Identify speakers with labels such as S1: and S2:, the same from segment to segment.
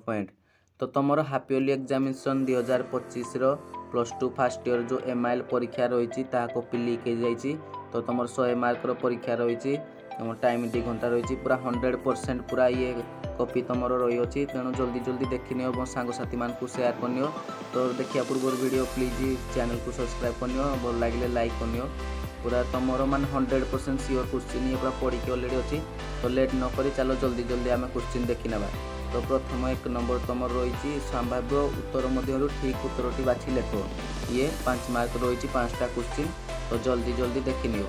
S1: Point. ତ ତୁମର half yearly examination 2025ର +2 ଫାର୍ଷ୍ଟ ଇୟର୍ ଯେଉଁ ଏମ୍ଆଇଏଲ୍ ପରୀକ୍ଷା ରହିଛି, ତାହା କପି ଲିକ୍ ହେଇଯାଇଛି। ତ ତୁମର 100 ମାର୍କର ପରୀକ୍ଷା ରହିଛି, ତୁମ ଟାଇମ୍ 2 ଘଣ୍ଟା ରହିଛି। ପୁରା 100% ପୁରା ଇଏ କପି ତୁମର ରହିଅଛି। ତେଣୁ ଜଲ୍ଦି ଜଲ୍ଦି ଦେଖିନିଅ ଏବଂ ସାଙ୍ଗସାଥିମାନଙ୍କୁ ସେୟାର କରିନିଅ। ତ ଦେଖିବା ପୂର୍ବରୁ ଭିଡ଼ିଓ, ପ୍ଲିଜ୍ ଚ୍ୟାନେଲକୁ ସବସ୍କ୍ରାଇବ୍ କରିନିଅ, ଭଲ ଲାଗିଲେ ଲାଇକ୍ କରିନିଅ। ପୁରା ତୁମର ମାନେ 100% ସିଓର କୋଶ୍ଚିନ୍, ଇଏ ପୁରା ପଡ଼ିକି ଅଲରେଡ଼ି ଅଛି। ତ ଲେଟ୍ ନ କରି ଚାଲ, ଜଲ୍ଦି ଜଲ୍ଦି ଆମେ କୋଶ୍ଚିନ୍ ଦେଖିନେବା। ତ ପ୍ରଥମ 1 ନମ୍ବର ତୁମର ରହିଛି, ସମ୍ଭାବ୍ୟ ଉତ୍ତର ମଧ୍ୟରୁ ଠିକ୍ ଉତ୍ତରଟି ବାଛି ଲେଖ। ଇଏ 5 ମାର୍କ ରହିଛି, 5ଟା କୋଶ୍ଚିନ୍। ତ ଜଲ୍ଦି ଜଲ୍ଦି ଦେଖିନିଅ।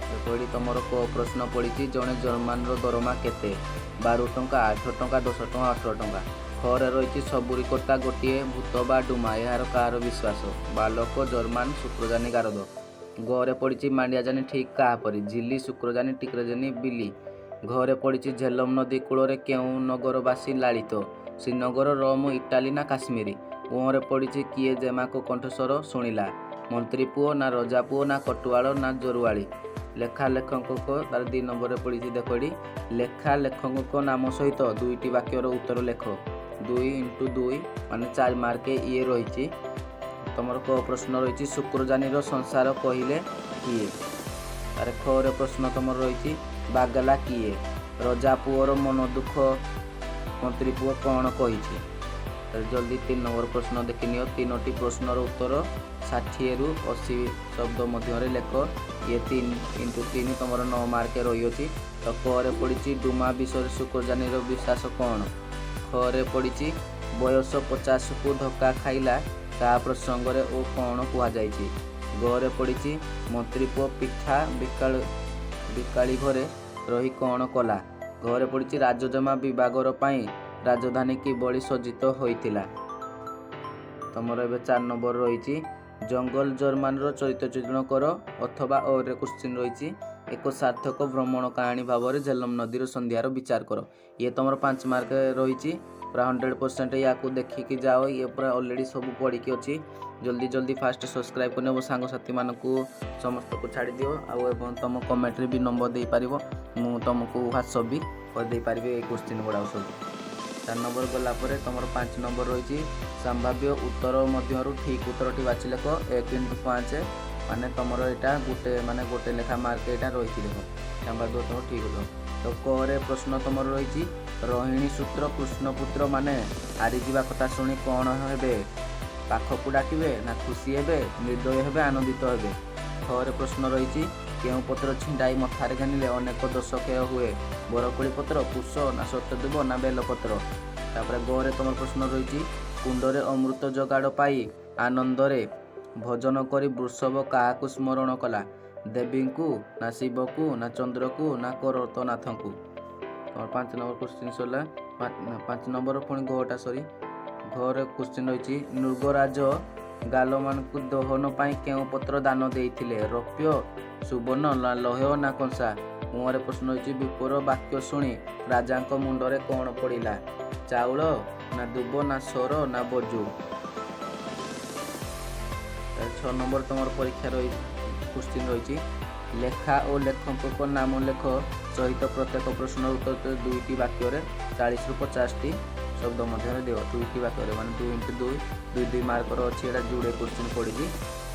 S1: ଦେଖ, ଏଠି ତୁମର କ ପ୍ରଶ୍ନ ପଡ଼ିଛି, ଜଣେ ଜର୍ମାନର ଦରମା କେତେ? 12 ଟଙ୍କା, 8 ଟଙ୍କା, 10 ଟଙ୍କା, 18 ଟଙ୍କା। ଖରେ ରହିଛି, ସବୁରି କର୍ତ୍ତା ଗୋଟିଏ ଭୂତ ବା ଡୁମା, ଏହାର କାହାର ବିଶ୍ୱାସ? ବାଲକ, ଜର୍ମାନ, ଶୁକ୍ରଜାନି, ଗାରଦ। ଗରେ ପଡ଼ିଛି, ମାଣ୍ଡିଆଜାନି ଠିକ୍ କାହା ପରି? ଝିଲି, ଶୁକ୍ରଜାନି, ଟିକ୍ରଜାନି, ବିଲି। ଘରେ ପଡ଼ିଛି, ଝେଲମ ନଦୀ କୂଳରେ କେଉଁ ନଗରବାସୀ ଲାଳିତ? ଶ୍ରୀନଗର, ରୋମ, ଇଟାଲୀ ନା କାଶ୍ମୀର? ଉଁରେ ପଡ଼ିଛି, କିଏ ଜେମାଙ୍କ କଣ୍ଠସ୍ୱର ଶୁଣିଲା? ମନ୍ତ୍ରୀ ପୁଅ ନା ରଜା ପୁଅ ନା କଟୁଆଳ ନା ଜରୁଆଳି? ଲେଖା ଲେଖକଙ୍କ, ତାର 2 ନମ୍ବରରେ ପଡ଼ିଛି। ଦେଖ ଏଠି, ଲେଖା ଲେଖକଙ୍କ ନାମ ସହିତ ଦୁଇଟି ବାକ୍ୟର ଉତ୍ତର ଲେଖ। 2 ଇଣ୍ଟୁ 2 ମାନେ 4 ମାର୍କ ଇଏ ରହିଛି। ତମର କ ପ୍ରଶ୍ନ ରହିଛି, ଶୁକ୍ରଜାନିର ସଂସାର କହିଲେ କିଏ? ତାର ଖରେ ପ୍ରଶ୍ନ ତମର ରହିଛି, ବାଗଲା କିଏ? ରଜା ପୁଅର ମନ ଦୁଃଖ ମନ୍ତ୍ରୀ ପୁଅ କ'ଣ କହିଛି? ତାହେଲେ ଜଲ୍ଦି 3 ନମ୍ବର ପ୍ରଶ୍ନ ଦେଖିନିଅ। ତିନୋଟି ପ୍ରଶ୍ନର ଉତ୍ତର 60ରୁ 80 ଶବ୍ଦ ମଧ୍ୟରେ ଲେଖ। ଇଏ 3 ଇଣ୍ଟୁ 3, ତମର 9 ମାର୍କ ରହିଅଛି। ତ କରେ ପଡ଼ିଛି, ଡୁମା ବିଷୟରେ ଶୁକ୍ରଜାନିର ବିଶ୍ୱାସ କ'ଣ? ଖରେ ପଡ଼ିଛି, ବୟସ 50କୁ ଧକ୍କା ଖାଇଲା କାହା ପ୍ରସଙ୍ଗରେ ଓ କ'ଣ କୁହାଯାଇଛି? ଗରେ ପଡ଼ିଛି, ମନ୍ତ୍ରୀ ପୁଅ ପିଠା ବିକାଳି ଘରେ ରହି କ'ଣ କଲା? ଘରେ ପଡ଼ିଛି, ରାଜଜେମା ବିବାଘର ପାଇଁ ରାଜଧାନୀ କିଭଳି ସଜ୍ଜିତ ହୋଇଥିଲା? ତମର ଏବେ 4 ନମ୍ବର ରହିଛି, ଜଙ୍ଗଲ ଜର୍ମାନର ଚରିତ୍ର ଚିତ୍ରଣ କର ଅଥବା ଅରେ କୋଶ୍ଚିନ୍ ରହିଛି, ଏକ ସାର୍ଥକ ଭ୍ରମଣ କାହାଣୀ ଭାବରେ ଝେଲମ ନଦୀର ସନ୍ଧ୍ୟାର ବିଚାର କର। ଇଏ ତମର 5 ମାର୍କ ରହିଛି। ପୁରା 100% ୟାକୁ ଦେଖିକି ଯାଅ। ଇଏ ପୁରା ଅଲରେଡ଼ି ସବୁ ପଡ଼ିକି ଅଛି। ଜଲ୍ଦି ଜଲ୍ଦି ଫାଷ୍ଟ ସବସ୍କ୍ରାଇବ୍ କରିନେବ, ସାଙ୍ଗସାଥିମାନଙ୍କୁ ସମସ୍ତଙ୍କୁ ଛାଡ଼ିଦିଅ ଆଉ ଏବଂ ତୁମ କମେଣ୍ଟରେ ବି ନମ୍ବର ଦେଇପାରିବ। ମୁଁ ତୁମକୁ ହ୍ୱାଟ୍ସଅପ୍ ବି କରିଦେଇପାରିବି ଏଇ କୋଶ୍ଚିନ୍ ଗୁଡ଼ାକ ସବୁ। 4 ନମ୍ବର ଗଲା ପରେ ତୁମର 5 ନମ୍ବର ରହିଛି, ସମ୍ଭାବ୍ୟ ଉତ୍ତର ମଧ୍ୟରୁ ଠିକ୍ ଉତ୍ତରଟି ବାଛି ଲେଖ। 1 ଇଣ୍ଟୁ 5 ମାନେ ତୁମର ଏଇଟା ଗୋଟେ, ମାନେ ଗୋଟେ ଲେଖା ମାର୍କ ଏଇଟା ରହିଛି। ଦେଖ, ସମ୍ଭାବ୍ୟ ଉତ୍ତର ଠିକ୍ ଉତ୍ତର। ତ କରେ ପ୍ରଶ୍ନ ତୁମର ରହିଛି, ରୋହିଣୀ ସୂତ୍ର କୃଷ୍ଣପୁତ୍ର ମାନେ ହାରିଯିବା କଥା ଶୁଣି କ'ଣ ହେବେ? ପାଖକୁ ଡାକିବେ ନା ଖୁସି ହେବେ, ନିର୍ଦ୍ଦୟ ହେବେ, ଆନନ୍ଦିତ ହେବେ? ଖରେ ପ୍ରଶ୍ନ ରହିଛି, କେଉଁ ପତ୍ର ଛିଣ୍ଡାଇ ମଥାରେ ଘେନିଲେ ଅନେକ ଦୋଷ କ୍ଷୟ ହୁଏ? ବରକୋଳି ପତ୍ର, କୁଶ ନା ସତ୍ୟଦେବ ନା ବେଲପତ୍ର? ତାପରେ ଗରେ ତୁମର ପ୍ରଶ୍ନ ରହିଛି, କୁଣ୍ଡରେ ଅମୃତ ଯୋଗାଡ଼ ପାଇ ଆନନ୍ଦରେ ଭଜନ କରି ବୃଷଭ କାହାକୁ ସ୍ମରଣ କଲା? ଦେବୀଙ୍କୁ ନା ଶିବକୁ ନା ଚନ୍ଦ୍ରକୁ ନା କରତନାଥଙ୍କୁ? ତମର 5 ନମ୍ବର କୋଶ୍ଚିନ୍ ସରିଲା। 5 ନମ୍ବର ପୁଣି ଘଟା, ସରି, ଘରେ କୋଶ୍ଚିନ୍ ରହିଛି, ମୃଗରାଜ ଗାଲମାନଙ୍କୁ ଦହନ ପାଇଁ କେଉଁ ପତ୍ର ଦାନ ଦେଇଥିଲେ? ରୌପ୍ୟ, ସୁବର୍ଣ୍ଣ ନା ଲୌହ ନା କଂସା? ମୁହଁରେ ପ୍ରଶ୍ନ ରହିଛି, ବିପ୍ରର ବାକ୍ୟ ଶୁଣି ରାଜାଙ୍କ ମୁଣ୍ଡରେ କ'ଣ ପଡ଼ିଲା? ଚାଉଳ ନା ଦୁବ ନା ସର ନା ବଜୁ? 6 ନମ୍ବର ତୁମର ପରୀକ୍ଷା ରହି କୋଶ୍ଚିନ୍ ରହିଛି, ଲେଖା ଓ ଲେଖକଙ୍କ ନାମ ଲେଖ ସହିତ ପ୍ରତ୍ୟେକ ପ୍ରଶ୍ନର ଉତ୍ତର ଦୁଇଟି ବାକ୍ୟରେ 40ରୁ 50ଟି ଶବ୍ଦ ମଧ୍ୟରେ ଦିଅ। ଦୁଇଟି ବାକ୍ୟରେ ମାନେ 2 ଇଣ୍ଟୁ 2, 2 2 ମାର୍କର ଅଛି। ଏଇଟା ଯୋଡ଼େ କୋଶ୍ଚିନ୍ ପଡ଼ିଛି,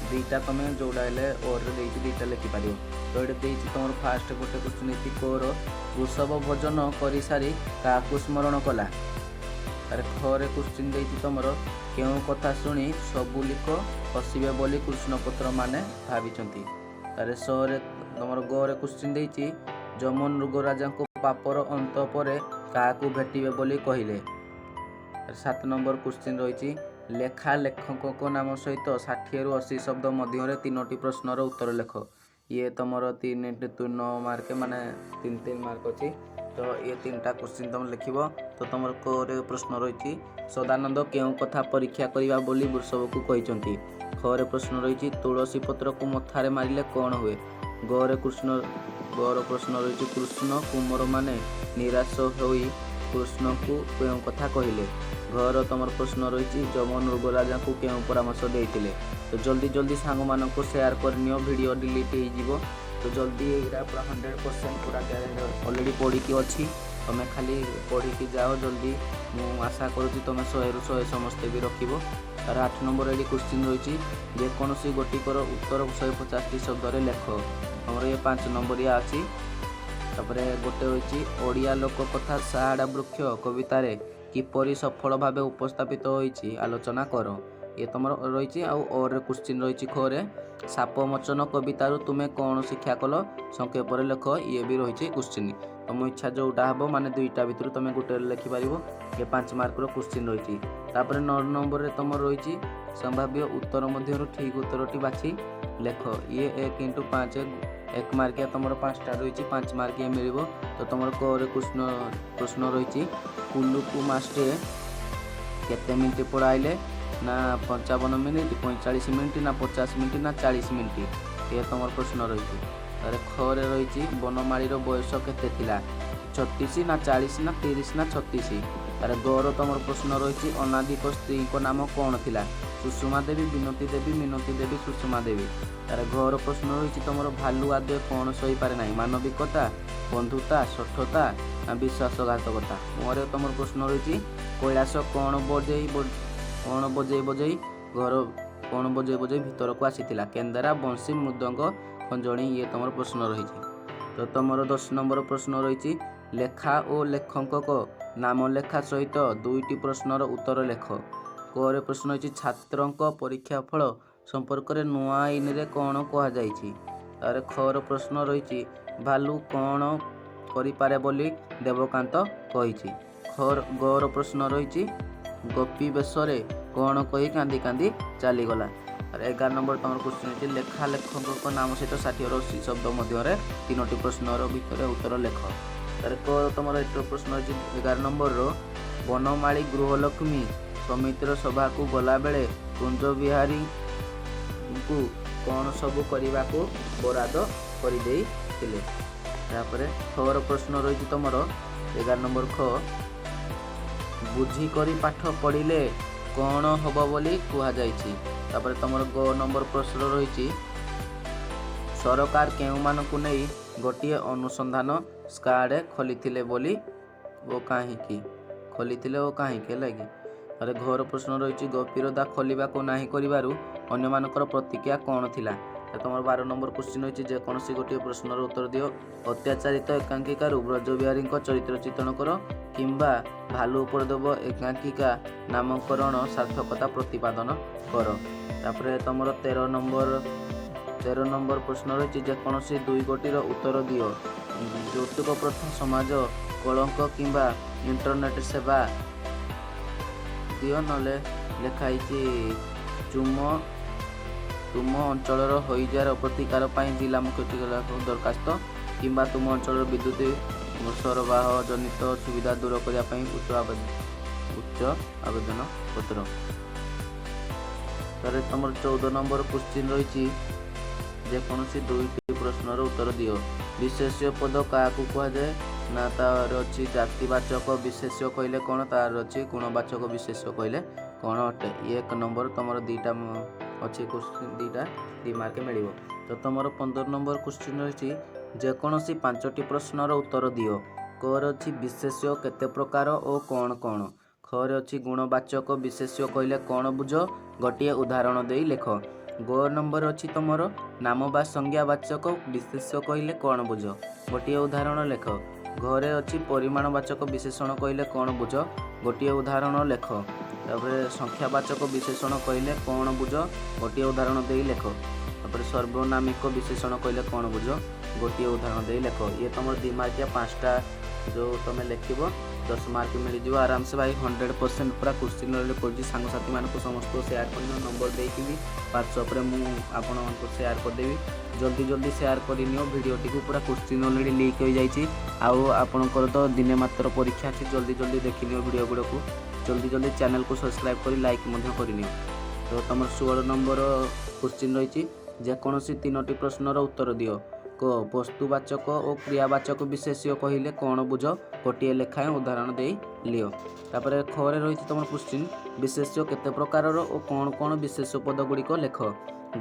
S1: ଦୁଇଟା ତୁମେ ଯେଉଁଟା ହେଲେ ଓରରେ ଦେଇଛି, ଦୁଇଟା ଲେଖିପାରିବ। ତ ଏଇଟା ଦେଇଛି ତୁମର ଫାଷ୍ଟ ଗୋଟେ କୋଶ୍ଚିନ୍ ହେଇଛି, କୋର, ବୃଷଭ ଭୋଜନ କରିସାରି କାହାକୁ ସ୍ମରଣ କଲା? ତାର ଖରେ କୋଶ୍ଚିନ୍ ଦେଇଛି ତୁମର, କେଉଁ କଥା ଶୁଣି ସବୁ ଲିକ ହସିବେ ବୋଲି କୃଷ୍ଣପତ୍ର ମାନେ ଭାବିଛନ୍ତି? ତାରେ ଶରେ ତୁମର ଗରେ କୋଶ୍ଚିନ୍ ଦେଇଛି, ଯମ ମୃଗରାଜାଙ୍କୁ ପାପର ଅନ୍ତ ପରେ କାହାକୁ ଭେଟିବେ ବୋଲି କହିଲେ? 7 ନମ୍ବର କୋଶ୍ଚିନ୍ ରହିଛି, ଲେଖା ଲେଖକଙ୍କ ନାମ ସହିତ 60ରୁ 80 ଶବ୍ଦ ମଧ୍ୟରେ ତିନୋଟି ପ୍ରଶ୍ନର ଉତ୍ତର ଲେଖ। ଇଏ ତୁମର 3 ଇଣ୍ଟୁ 9 ମାର୍କ, ମାନେ 3 3 ମାର୍କ ଅଛି। ତ ଇଏ ତିନିଟା କୋଶ୍ଚିନ୍ ତୁମେ ଲେଖିବ। ତ ତୁମର କରେ ପ୍ରଶ୍ନ ରହିଛି, ସଦାନନ୍ଦ କେଉଁ କଥା ପରୀକ୍ଷା କରିବା ବୋଲି ବୃଷଭକୁ କହିଛନ୍ତି? ଖରେ ପ୍ରଶ୍ନ ରହିଛି, ତୁଳସୀ ପତ୍ରକୁ ମଥାରେ ମାରିଲେ କ'ଣ ହୁଏ? ଗରେ କୃଷ୍ଣ ଗର ପ୍ରଶ୍ନ ରହିଛି, କୃଷ୍ଣ କୁମରମାନେ ନିରାଶ ହୋଇ କୃଷ୍ଣଙ୍କୁ କେଉଁ କଥା କହିଲେ? ଘର ତୁମର ପ୍ରଶ୍ନ ରହିଛି, ଯମ ମୃଗରାଜାଙ୍କୁ କେଉଁ ପରାମର୍ଶ ଦେଇଥିଲେ? ତ ଜଲ୍ଦି ଜଲ୍ଦି ସାଙ୍ଗମାନଙ୍କୁ ସେୟାର କରିନିଅ, ଭିଡ଼ିଓ ଡିଲିଟ୍ ହେଇଯିବ। ତ ଜଲ୍ଦି, ଏଇଟା ପୁରା 100% ପୁରା ଗ୍ୟାରେଣ୍ଟି, ଅଲରେଡ଼ି ପଡ଼ିକି ଅଛି। ତୁମେ ଖାଲି ପଢ଼ିକି ଯାଅ ଜଲ୍ଦି। ମୁଁ ଆଶା କରୁଛି ତୁମେ 100ରୁ 100 ସମସ୍ତେ ବି ରଖିବ। ତାର 8 ନମ୍ବର ଏଠି କୋଶ୍ଚିନ୍ ରହିଛି, ଯେକୌଣସି ଗୋଟିକର ଉତ୍ତର 150ଟି ଶବ୍ଦରେ ଲେଖ। ତୁମର ଇଏ 5 ନମ୍ବରିଆ ଅଛି। ତାପରେ ଗୋଟେ ହୋଇଛି, ଓଡ଼ିଆ ଲୋକ କଥା ସାହାଡ଼ା ବୃକ୍ଷ କବିତାରେ କିପରି ସଫଳ ଭାବେ ଉପସ୍ଥାପିତ ହୋଇଛି ଆଲୋଚନା କର। ଇଏ ତୁମର ରହିଛି। ଆଉ ଅରେ କୋଶ୍ଚିନ୍ ରହିଛି, ଖରେ ସାପ ମୋଚନ କବିତାରୁ ତୁମେ କ'ଣ ଶିକ୍ଷା କଲ ସଂକ୍ଷେପରେ ଲେଖ। ଇଏ ବି ରହିଛି କୋଶ୍ଚିନ୍। ତୁମ ଇଚ୍ଛା ଯେଉଁଟା ହେବ, ମାନେ ଦୁଇଟା ଭିତରୁ ତୁମେ ଗୋଟେ ଲେଖିପାରିବ। ଇଏ 5 ମାର୍କର କୋଶ୍ଚିନ୍ ରହିଛି। ତାପରେ 9 ନମ୍ବରରେ ତୁମର ରହିଛି, ସମ୍ଭାବ୍ୟ ଉତ୍ତର ମଧ୍ୟରୁ ଠିକ୍ ଉତ୍ତରଟି ବାଛି ଲେଖ। ଇଏ 1 ଇଣ୍ଟୁ 5, 1 ମାର୍କିଆ ତୁମର 5ଟା ରହିଛି, 5 ମାର୍କିଆ ମିଳିବ। ତ ତୁମର କରେ ପ୍ରଶ୍ନ ରହିଛି, କୁଲୁକୁ ମାଷ୍ଟେ କେତେ ମିନିଟ୍ ପଢ଼ାଇଲେ? ନା 55 ମିନିଟ୍, 45 ମିନିଟ୍, ନା 50 ମିନିଟ୍, ନା 40 ମିନିଟ୍? ଇଏ ତୁମର ପ୍ରଶ୍ନ ରହିଛି। ତାପରେ ଖରେ ରହିଛି, ବନମାଳୀର ବୟସ କେତେ ଥିଲା? 36 ନା 40 ନା 30 ନା 36? ତାର ଗର ତୁମର ପ୍ରଶ୍ନ ରହିଛି, ଅନାଦିକ ସ୍ତ୍ରୀଙ୍କ ନାମ କ'ଣ ଥିଲା? ସୁଷମା ଦେବୀ, ବିନତୀ ଦେବୀ, ମିନତୀ ଦେବୀ, ସୁଷମା ଦେବୀ। ତାର ଘର ପ୍ରଶ୍ନ ରହିଛି ତୁମର, ଭାଲୁ ଆଦ୍ୟ କ'ଣ ସହିପାରେ ନାହିଁ? ମାନବିକତା, ବନ୍ଧୁତା, ଶଠତା ନା ବିଶ୍ୱାସଘାତକତା? ମୋର ତୁମର ପ୍ରଶ୍ନ ରହିଛି, କୈଳାସ କ'ଣ ବଜେଇ ବଜେଇ ଘର, କ'ଣ ବଜେଇ ବଜେଇ ଭିତରକୁ ଆସିଥିଲା? କେନ୍ଦରା, ବଂଶୀ, ମୃଦଙ୍ଗ, ଖଞ୍ଜଣି। ଇଏ ତୁମର ପ୍ରଶ୍ନ ରହିଛି। ତ ତୁମର 10 ନମ୍ବର ପ୍ରଶ୍ନ ରହିଛି, ଲେଖା ଓ ଲେଖକଙ୍କ ନାମ ଲେଖା ସହିତ ଦୁଇଟି ପ୍ରଶ୍ନର ଉତ୍ତର ଲେଖ। କରେ ପ୍ରଶ୍ନ ରହିଛି, ଛାତ୍ରଙ୍କ ପରୀକ୍ଷା ଫଳ ସମ୍ପର୍କରେ ନୂଆ ଆଇନରେ କ'ଣ କୁହାଯାଇଛି? ତାପରେ ଖର ପ୍ରଶ୍ନ ରହିଛି, ଭାଲୁ କ'ଣ କରିପାରେ ବୋଲି ଦେବକାନ୍ତ କହିଛି? ଖର ଗର ପ୍ରଶ୍ନ ରହିଛି, ଗୋପୀ ବେଶରେ କ'ଣ କହି କାନ୍ଦି କାନ୍ଦି ଚାଲିଗଲା? 11 ନମ୍ବର ତୁମର କ୍ୱେଶ୍ଚନ୍ ଅଛି, ଲେଖା ଲେଖକଙ୍କ ନାମ ସହିତ 60ରୁ 80 ଶବ୍ଦ ମଧ୍ୟରେ ତିନୋଟି ପ୍ରଶ୍ନର ଭିତରେ ଉତ୍ତର ଲେଖ। ତାପରେ କ ତୁମର ଏଥିର ପ୍ରଶ୍ନ ଅଛି 11 ନମ୍ବରର, ବନମାଳୀ ଗୃହଲକ୍ଷ୍ମୀ ସମିତିର ସଭାକୁ ଗଲାବେଳେ କୁଞ୍ଜ ବିହାରୀଙ୍କୁ କ'ଣ ସବୁ କରିବାକୁ ବରାଦ କରିଦେଇଥିଲେ? ତାପରେ ଖର ପ୍ରଶ୍ନ ରହିଛି ତୁମର 11 ନମ୍ବର ଖ, ବୁଝିକରି ପାଠ ପଢ଼ିଲେ କ'ଣ ହେବ ବୋଲି କୁହାଯାଇଛି? ତାପରେ ତୁମର ଗ ନମ୍ବର ପ୍ରଶ୍ନ ରହିଛି, ସରକାର କେଉଁମାନଙ୍କୁ ନେଇ ଗୋଟିଏ ଅନୁସନ୍ଧାନ ସ୍କାଡ୍ ଖୋଲିଥିଲେ ବୋଲି ଓ କାହିଁକି ଖୋଲିଥିଲେ ଓ କାହିଁକି ହେଲା କି? ତାପରେ ଘର ପ୍ରଶ୍ନ ରହିଛି, ଗୋପୀର ଦା ଖୋଲିବାକୁ ନାହିଁ କରିବାରୁ ଅନ୍ୟମାନଙ୍କର ପ୍ରତିକ୍ରିୟା କ'ଣ ଥିଲା? ତୁମର 12 ନମ୍ବର କ୍ୱେଶ୍ଚିନ୍ ରହିଛି, ଯେକୌଣସି ଗୋଟିଏ ପ୍ରଶ୍ନର ଉତ୍ତର ଦିଅ। ଅତ୍ୟାଚାରିତ ଏକାଙ୍କିକାରୁ ବ୍ରଜବିହାରୀଙ୍କ ଚରିତ୍ର ଚିତ୍ରଣ କର କିମ୍ବା ଭାଲୁ ଉପଦ୍ରବ ଏକାଙ୍କିକା ନାମକରଣ ସାର୍ଥକତା ପ୍ରତିପାଦନ କର। ତାପରେ ତୁମର 13 ନମ୍ବର ପ୍ରଶ୍ନ ରହିଛି, ଯେକୌଣସି ଦୁଇ ଗୋଟିର ଉତ୍ତର ଦିଅ। ଯୌତୁକ ପ୍ରଥା ସମାଜ କଳଙ୍କ କିମ୍ବା ଇଣ୍ଟରନେଟ୍ ସେବା ଦିଅ, ନହେଲେ ଲେଖା ହେଇଛି ତୁମ ଅଞ୍ଚଳର ହଇଜାର ପ୍ରତିକାର ପାଇଁ ଜିଲ୍ଲା ମୁଖ୍ୟ ଚିକିତ୍ସାଳୟକୁ ଦରଖାସ୍ତ କିମ୍ବା ତୁମ ଅଞ୍ଚଳର ବିଦ୍ୟୁତ ସରବରାହ ଜନିତ ସୁବିଧା ଦୂର କରିବା ପାଇଁ ଉଚ୍ଚ ଆବେଦନ ପତ୍ର। ତାପରେ ତୁମର 14 ନମ୍ବର କ୍ୱେଶ୍ଚିନ୍ ରହିଛି, ଯେକୌଣସି ଦୁଇଟି ପ୍ରଶ୍ନର ଉତ୍ତର ଦିଅ। ବିଶେଷ୍ୟ ପଦ କାହାକୁ କୁହାଯାଏ? ନା ତାର ଅଛି ଜାତିବାଚକ ବିଶେଷ୍ୟ କହିଲେ କ'ଣ? ତାର ଅଛି ଗୁଣବାଚକ ବିଶେଷ୍ୟ କହିଲେ କ'ଣ ଅଟେ? ଇଏ 1 ନମ୍ବର ତୁମର ଦୁଇଟା ଅଛି କ୍ୱେଶ୍ଚିନ୍, ଦୁଇଟା 2 ମାର୍କ ମିଳିବ। ତ ତୁମର 15 ନମ୍ବର କ୍ୱେଶ୍ଚିନ୍ ରହିଛି, ଯେକୌଣସି ପାଞ୍ଚଟି ପ୍ରଶ୍ନର ଉତ୍ତର ଦିଅ। କରେ ଅଛି ବିଶେଷ୍ୟ କେତେ ପ୍ରକାର ଓ କ'ଣ କ'ଣ? ଖରେ ଅଛି ଗୁଣବାଚକ ବିଶେଷ୍ୟ କହିଲେ କ'ଣ ବୁଝ, ଗୋଟିଏ ଉଦାହରଣ ଦେଇ ଲେଖ। ଗ ନମ୍ବର ଅଛି ତୁମର ନାମ ବା ସଂଜ୍ଞାବାଚକ ବିଶେଷ୍ୟ କହିଲେ କ'ଣ ବୁଝ, ଗୋଟିଏ ଉଦାହରଣ ଲେଖ। ଘରେ ଅଛି ପରିମାଣବାଚକ ବିଶେଷଣ କହିଲେ କ'ଣ ବୁଝ, ଗୋଟିଏ ଉଦାହରଣ ଲେଖ। ତାପରେ ସଂଖ୍ୟାବାଚକ ବିଶେଷଣ କହିଲେ କ'ଣ ବୁଝ, ଗୋଟିଏ ଉଦାହରଣ ଦେଇ ଲେଖ। ତାପରେ ସର୍ବନାମିକ ବିଶେଷଣ କହିଲେ କ'ଣ ବୁଝ, ଗୋଟିଏ ଉଦାହରଣ ଦେଇ ଲେଖ। ଇଏ ତୁମର 2 ମାର୍କିଆ 5ଟା ଯେଉଁ ତୁମେ ଲେଖିବ, 10 ମାର୍କ ମିଳିଯିବ ଆରାମସେ ଭାଇ। 100% ପୁରା କୋଶ୍ଚିନ୍ କରୁଛି। ସାଙ୍ଗସାଥିମାନଙ୍କୁ ସମସ୍ତଙ୍କୁ ସେୟାର କରିନିଅ। ନମ୍ବର ଦେଇକି ବି ହ୍ୱାଟ୍ସଆପ୍ରେ ମୁଁ ଆପଣମାନଙ୍କୁ ସେୟାର କରିଦେବି। ଜଲ୍ଦି ଜଲ୍ଦି ସେୟାର କରିନିଅ ଭିଡ଼ିଓଟିକୁ। ପୁରା କୋଶ୍ଚିନ୍ ଅଲରେଡ଼ି ଲିକ୍ ହୋଇଯାଇଛି ଆଉ ଆପଣଙ୍କର ତ ଦିନେ ମାତ୍ର ପରୀକ୍ଷା ଅଛି। ଜଲ୍ଦି ଜଲ୍ଦି ଦେଖିନିଅ ଭିଡ଼ିଓ ଗୁଡ଼ାକୁ। ଜଲ୍ଦି ଜଲ୍ଦି ଚ୍ୟାନେଲକୁ ସବସ୍କ୍ରାଇବ୍ କରି ଲାଇକ୍ ମଧ୍ୟ କରିନିଅ। ତ ତୁମର 16 ନମ୍ବର କୋଶ୍ଚିନ୍ ରହିଛି, ଯେକୌଣସି ତିନୋଟି ପ୍ରଶ୍ନର ଉତ୍ତର ଦିଅ। କ ବସ୍ତୁବାଚକ ଓ କ୍ରିୟାବାଚକ ବିଶେଷ୍ୟ କହିଲେ କ'ଣ ବୁଝ? ଗୋଟିଏ ଲେଖାଏଁ ଉଦାହରଣ ଦେଇ ଲିଅ। ତାପରେ ଖରେ ରହିଛି ତୁମର କ୍ୱେଶ୍ଚିନ୍, ବିଶେଷ୍ୟ କେତେ ପ୍ରକାରର ଓ କ'ଣ କ'ଣ ବିଶେଷ୍ୟ ପଦ ଗୁଡ଼ିକ ଲେଖ।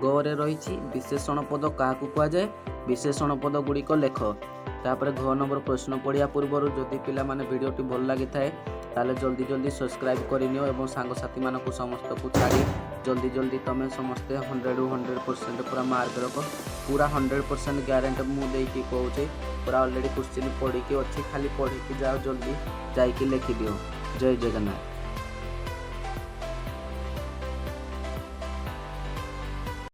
S1: ଗରେ ରହିଛି, ବିଶେଷଣ ପଦ କାହାକୁ କୁହାଯାଏ? ବିଶେଷଣ ପଦ ଗୁଡ଼ିକ ଲେଖ। ତାପରେ ଘ ନମ୍ବର ପ୍ରଶ୍ନ ପଢ଼ିବା ପୂର୍ବରୁ ଯଦି ପିଲାମାନେ ଭିଡ଼ିଓଟି ଭଲ ଲାଗିଥାଏ, ତାହେଲେ ଜଲ୍ଦି ଜଲ୍ଦି ସବସ୍କ୍ରାଇବ୍ କରିନିଅ ଏବଂ ସାଙ୍ଗସାଥିମାନଙ୍କୁ ସମସ୍ତଙ୍କୁ ଛାଡ଼ି ଜଲ୍ଦି ଜଲ୍ଦି ତୁମେ ସମସ୍ତେ 100ରୁ 100% ପୁରା ମାର୍କ ରଖ। ପୁରା 100% ଗ୍ୟାରେଣ୍ଟି ମୁଁ ଦେଇକି କହୁଛି। ପୁରା ଅଲରେଡ଼ି କ୍ୱେଶ୍ଚିନ୍ ପଢ଼ିକି ଅଛି, ଖାଲି ପଢ଼ିକି ଯାଅ, ଜଲ୍ଦି ଯାଇକି ଲେଖିଦିଅ। ଜୟ ଜଗନ୍ନାଥ।